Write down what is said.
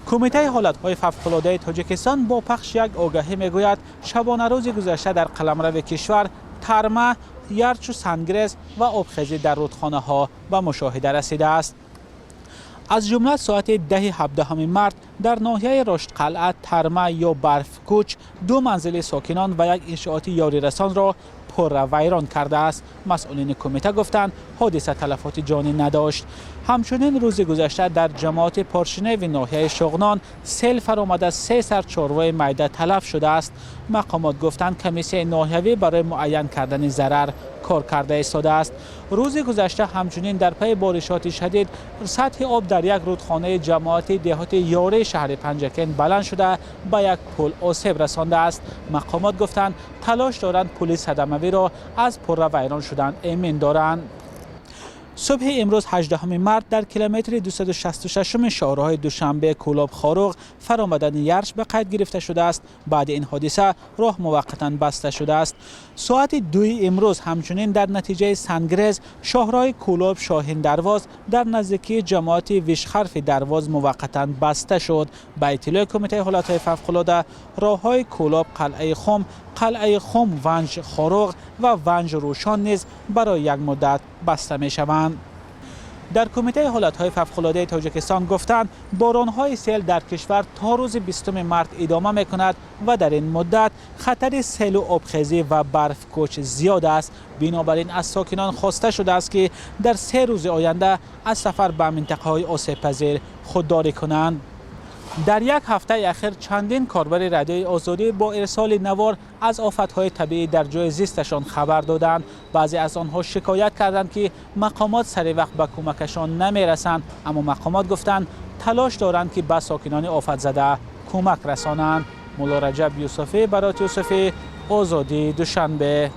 Кумитаи ҳолатҳои фавқулодаи Тоҷикистон бо пахши як огаҳӣ мегӯяд, шабонарӯзи гузашта дар қаламрави кишвар тарма, ярчу сангрез ва обхезӣ дар рӯдхонаҳо ба мушоҳида расидааст. Аз ҷумла соати 10-и 17 март дар ноҳияи Роштқалъа тарма ё барфкӯч ду манзили сокинон ва як иншооти ёрирасонро пурра вайрон кардааст. Масъулини кумита гуфтанд, ҳодиса талафоти ҷонӣ надошт. Ҳамчунин рӯзи гузашта дар ҷамоати Поршиневи ноҳияи Шуғнон сел фаромада, се сар чорвои майда талаф шудааст. Мақомот гуфтанд, комиссияи ноҳиявӣ барои муайян кардани зарар кор карда истодааст. Рӯзи гузашта ҳамчунин дар пайи боришоти шадид сатҳи об дар як рӯдхонаи ҷамоати деҳоти Ёрии шаҳри Панҷакент баланд шуда, ба як пул осеб расондааст. Мақомот гуфтанд, талош доранд пули садамавиро аз пурра вайрон шудан эмин доранд. Субҳи имрӯз, 18 март, дар километри 266 шоҳроҳи Душанбе Кӯлоб Хоруғ фаромадани ярч ба қайд гирифта шудааст. Баъди ин ҳодиса роҳ муваққатан баста шудааст. Соати 2-и имрӯз ҳамчунин дар натиҷаи сангрез шоҳроҳи Кӯлоб Шоҳин Дарвоз дар наздикии ҷамоати Вишхарфи Дарвоз муваққатан баста шуд. Ба иттилои Кумитаи ҳолатҳои фавқулода, роҳҳои Кӯлоб Қалъаи Хум, Қалъаи Хум Ванҷ Хоруғ ва Ванҷ Рӯшон низ барои як муддат баста мешаванд. Дар Кумитаи ҳолатҳои фавқулодаи Тоҷикистон гуфтанд, боронҳои сел дар кишвар то рӯзи 20 март идома мекунад ва дар ин муддат хатари селу обхезӣ ва барфкӯч зиёд аст. Бинобар ин аз сокинон хоста шудааст, ки дар 3 рӯзи оянда аз сафар ба минтақаҳои осебпазир худдорӣ кунанд. Дар як ҳафтаи ахир чандин корбари Радиои Озодӣ бо ирсоли навор аз офатҳои табиӣ дар ҷои зисташон хабар доданд. Баъзе аз онҳо шикоят карданд, ки мақомот сари вақт ба кӯмакашон намерасанд, аммо мақомот гуфтанд, талош доранд, ки ба сокинони офатзада кӯмак расонанд. Мулло Раҷаб Юсуфӣ, Барот Юсуфӣ, Озодӣ, Душанбе.